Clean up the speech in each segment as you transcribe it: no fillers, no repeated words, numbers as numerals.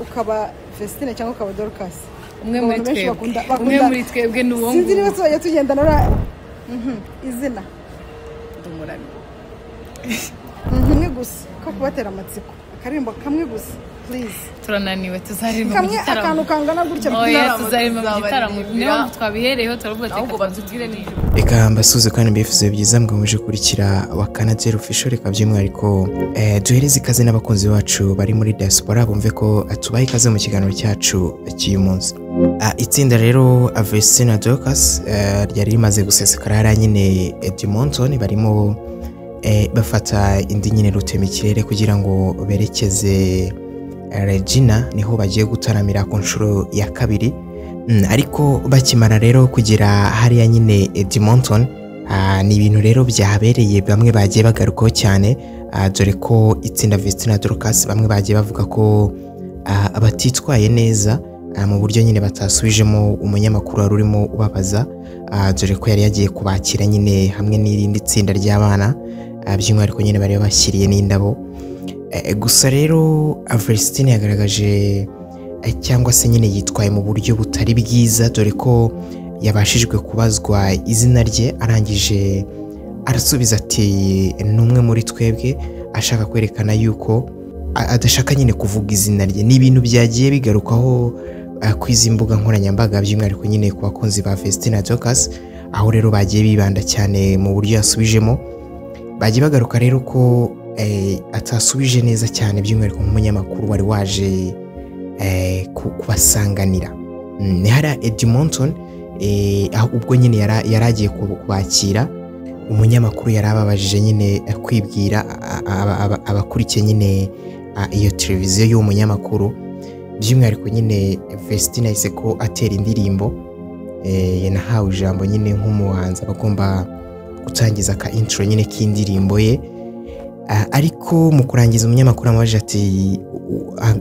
Ukaba Vestine cyangwa ukaba Dorcas. Umwe muri twebwe, umwe muri twebwe ni uwo. Sinzi niba tuzajya tugenda nora. Izina ndumuramyi. Umwe gusa ko kubatera amatsiko, akaririmbo kamwe gusa please. Turananiwe, tuzaririmba mu gitaramo. Akantu kangana gutya. Oya, tuzaririmba mu gitaramo, niyo twabihereyeho turavuga ati ahubwo batubwire n'ibyo. Reka mbasuze kandi mbifuze byiza mwaje kurikira wa Canadian Official. Reka by'umwihariko duhereze ikaze n'abakunzi bacu bari muri diaspora bumve ko tubaye ikaze mu kiganiro cyacu cy'uyu munsi. Itsinda rero Vestine na Dorcas ryari rimaze gusesekara hariya nyine Edmonton, barimo bafata indi nyine rutema ikirere kugira ngo berekeze Regina, niho bagiye gutaramira ku nshuro ya kabiri. Ariko bakimara rero kugera hariya nyine Edmonton, ni ibintu rero byahabereye bamwe bagiye bagarukaho cyane, dore ko itsinda Vestine na Dorcas bamwe bagiye bavuga ko abatitwaye neza mu buryo nyine batasubijemo umunyamakuru wari urimo ubabaza, dore ko yari yagiye kubakira nyine hamwe n'irindi tsinda ry'abana, by'umwihariko nyine bari bashyiriye n'indabo. Gusa rero Vestine yagaragaje cyangwa se nyine yitwaye mu buryo butari bwiza, dore ko yabashijwe kubazwa izina rye arangije arasubiza ati n'umwe muri twebwe, ashaka kwerekana yuko adashaka nyine kuvuga izina rye. Ni ibintu byagiye bigarukaho ku izi mbuga nkoranyambaga, by'umwihariko nyine ku bakunzi ba Vestine na Dorcas, aho rero bagiye bibanda cyane mu buryo yasubijemo. Bagiye bagaruka rero ko atasubije neza cyane, by'umwihariko nk'umunyamakuru wari waje kubasanganira. Ni hariya Edmonton, aho ubwo nyine yari agiye kubakira, umunyamakuru yari ababajije nyine kwibwira abakurikiye nyine iyo televiziyo y'uwo munyamakuru. By'umwihariko nyine Vestine yahise ko atera indirimbo, yanahawe ijambo nyine nk'umuhanzi aba agomba gutangiza ka intro nyine k'indirimbo ye. Ariko mu kurangiza umunyamakuru amubajije ati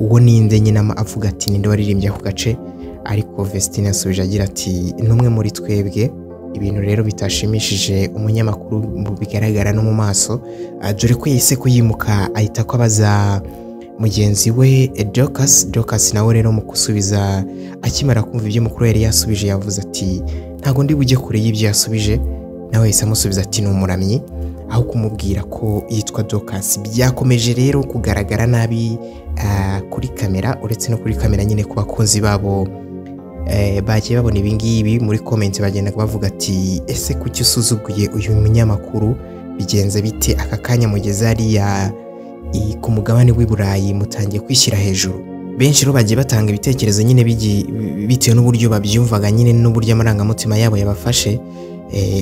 uwo ninde nyine, avuga ati ninde waririmbye ako gace, ariko Vestine yasubije agira ati n'umwe muri twebwe. Ibintu rero bitashimishije umunyamakuru bigaragara no mu maso, dore ko yahise kuyimuka ahita ko abaza mugenzi we Dorcas. Dorcas nawe rero mu gusubiza akimara kumva ibyo mukuru yari yasubije yavuze ati ntago ndi bujye kure y'ibyo yasubije, nawe yahise amusubiza ati ni umuramyi, aho kumubwira ko yitwa Dorcas. Byakomeje rero kugaragara nabi kuri kamera, uretse no kuri kamera nyine ku bakunzi babo bagiye babona ibingibi muri comment bagenda bavuga ati ese kuki usuzuguye uyu munyamakuru, bigenze bite aka kanya mugeze hariya ku mugabane w'i Burayi mutangiye kwishyira hejuru. Benshi rero bagiye batanga ibitekerezo nyine bitewe n'uburyo babyumvaga nyine n'uburyo amarangamutima yabo yabafashe,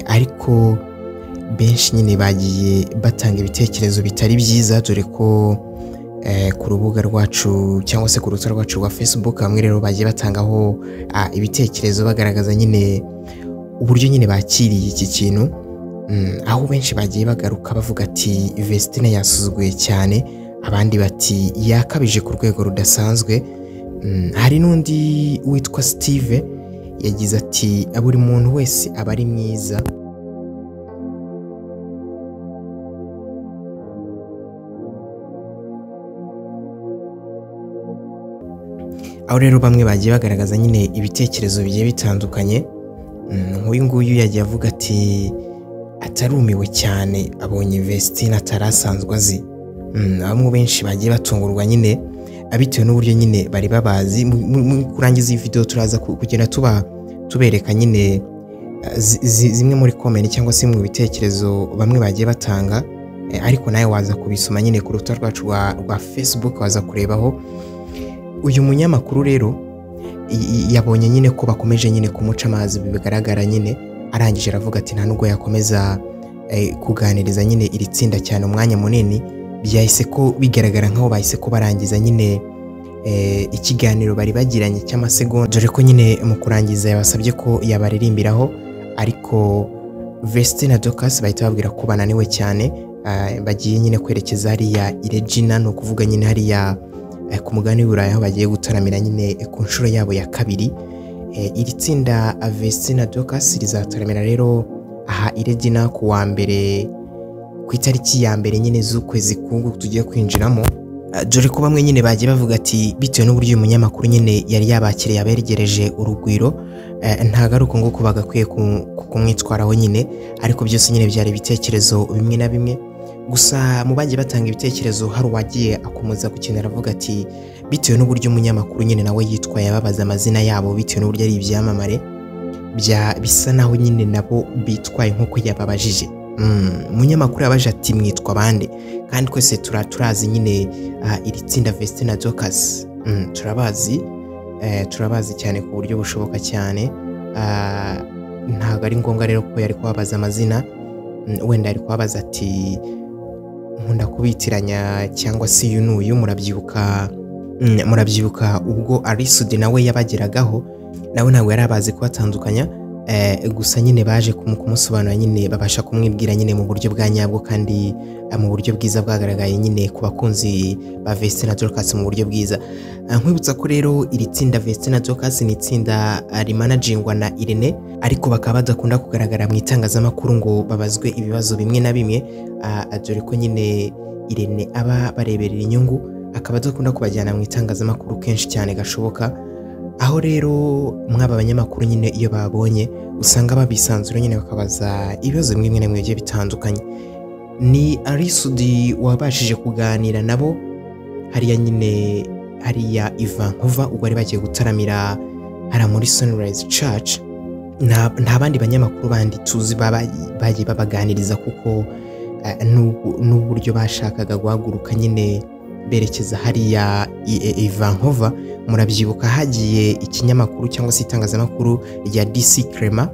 ariko benshi nyine bagiye batanga ibitekerezo bitari byiza, dore ko ku rubuga rwacu cyangwa se ku rubuga rwacu rwa Facebook bamwe rero bagiye batangaho ibitekerezo bagaragaza nyine uburyo nyine bakiriye iki kintu, aho benshi bagiye bagaruka bavuga ati Vestine yasuzuguye cyane, abandi bati yakabije ku rwego rudasanzwe. Hari n'undi witwa Steve yagize ati buri muntu wese aba ari mwiza. Aho rero bamwe bagiye bagaragaza nyine ibitekerezo bigiye bitandukanye. Nk'uyu nguyu yagiye avuga ati atarumiwe cyane abonye Vestine atarasanzwe azi. Bamwe benshi bagiye batungurwa nyine bitewe n'uburyo nyine bari babazi. Mu kurangiza iyi video turaza kugenda tubereka nyine zimwe muri comment cyangwa se mu bitekerezo bamwe bagiye batanga, ariko nawe waza kubisoma nyine ku rubuga rwacu rwa Facebook, waza kurebaho. Uyu munyamakuru rero yabonye nyine ko bakomeje nyine kumuca amazi bigaragara nyine, arangije aravuga ati nta nubwo yakomeza kuganiriza nyine iri tsinda cyane umwanya munini. Byahise ko bigaragara nkaho bahise ko barangiza nyine ikiganiro bari bagiranye cy'amasegonda, dore ko nyine mu kurangiza yabasabye ko yabaririmbiraho, ariko Vestine na Dorcas bahita babwira ko bananiwe cyane, bagiye nyine kwerekeza hariya i Regina, ni ukuvuga nyine hariya ku mugabane w'i Burayi aho bagiye gutaramira nyine ku nshuro yabo ya kabiri. Iri tsinda Vestine na Dorcas rizataramira rero aha i Regina ku wa mbere, ku itariki ya mbere nyine z'ukwezi kungu tugiye kwinjiramo. Dore ko bamwe nyine bagiye bavuga ati bitewe n'uburyo uyu munyamakuru nyine yari yabakiriye aberegereje urugwiro, ntago ari uko nguko bagakwiye kumwitwaraho nyine. Ariko byose nyine byari ibitekerezo bimwe na bimwe. Gusa mu bagiye batanga ibitekerezo hari uwagiye akomeza gukenera avuga ati bitewe n'uburyo umunyamakuru nyine nawe yitwaye ababaza amazina yabo, bitewe n'uburyo ari ibyamamare bisa naho nyine nabo bitwaye nk'uko yababajije. Umunyamakuru yabaje ati mwitwa bande, kandi twese turazi nyine iri tsinda Vestine na Dorcas. Turabazi, turabazi cyane ku buryo bushoboka cyane. Ntabwo ari ngombwa rero ko yari kubabaza amazina. Wenda yari kubabaza ati nkunda kubitiranya cyangwa se uyu n'uyu. Murabyibuka ubwo Arisudi nawe yabageragaho, nawe ntabwo yari abazi kubatandukanya. Gusa nyine baje kumusobanura nyine babasha kumwibwira nyine mu buryo bwa nyabwo kandi mu buryo bwiza bwagaragaye nyine ku bakunzi ba Vestine na Dorcas mu buryo bwiza. Nkwibutsa ko rero iri tsinda Vestine na Dorcas ni itsinda rimanagingwa na Irene, ariko bakaba badakunda kugaragara mu itangazamakuru ngo babazwe ibibazo bimwe na bimwe, dore ko nyine Irene aba bareberera inyungu, akaba adakunda kubajyana mu itangazamakuru kenshi cyane gashoboka. Aho rero mwaba abanyamakuru nyine iyo babonye usanga babisanzura nyine bakabaza ibibazo bimwe na bimwe bigiye bitandukanye. Ni Arisudi wabashije kuganira nabo hariya nyine hariya i Vancouver ubwo bari bagiye gutaramira hariya muri Sunrise Church. Nta bandi banyamakuru bandi tuzi bagiye babaganiriza, kuko n'uburyo bashakaga guhaguruka nyine berekeza hariya i Vancouver. Murabyibuka hagiye ikinyamakuru cyangwa se itangazamakuru rya DC Crema,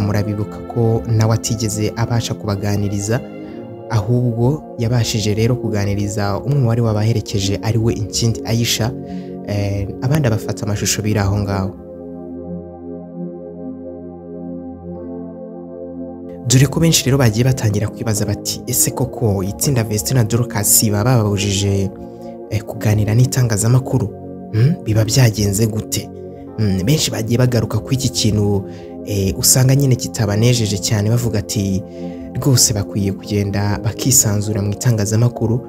murabibuka ko nawe atigeze abasha kubaganiriza, ahubwo yabashije rero kuganiriza umwe wari wabaherekeje ari we Inkindi Aisha, abandi abafata amashusho biri aho ngaho. Dore ko benshi rero bagiye batangira kwibaza bati ese koko itsinda Vestine na Dorcas baba bababujije kuganira n'itangazamakuru? Biba byagenze gute? Benshi bagiye bagaruka ku iki kintu usanga nyine kitabanejeje cyane, bavuga ati rwose bakwiye kugenda bakisanzura mu itangazamakuru.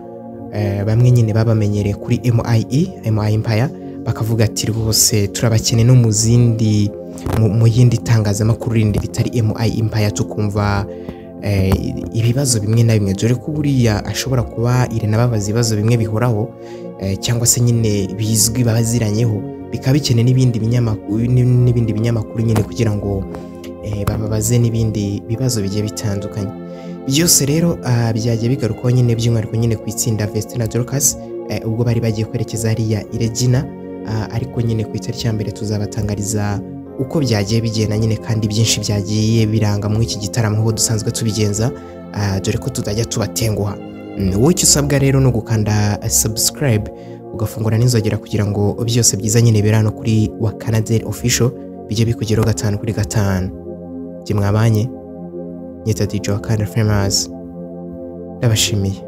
Bamwe nyine babamenyereye kuri MIE Empire, bakavuga ati rwose turabakene no mu zindi mu yindi tangazamakuru rindi ritari MI Empire, tukumva ibibazo bimwe na bimwe. Dore ko buriya ashobora kuba Irene ababaza ibibazo bimwe bihoraho, cyangwa se nyine bizwi babaziranyeho, bikaba bikene n'ibindi binyamakuru nyine kugira ngo bababaze n'ibindi bibazo bigiye bitandukanye. Byose rero byagiye bigarukaho nyine by'umwihariko nyine ku itsinda Vestine na Dorcas ubwo bari bagiye kwerekeza hariya i Regina. Ariko nyine ku itariki ya mbere tuzabatangariza uko byagiye bigenda nyine, kandi byinshi byagiye biranga muri iki gitaramo aho dusanzwe tubigenza, dore ko tutajya tubatenguha. Wowe icyo usabwa rero ni ugukanda subscribe ugafungura n'inzogera kugira ngo byose byiza nyine biri hano kuri Wakanadel Official bijye bikugeraho 5 kuri 5. Jye mwabanye nyita DJ Wakanda Famous, ndabashimiye.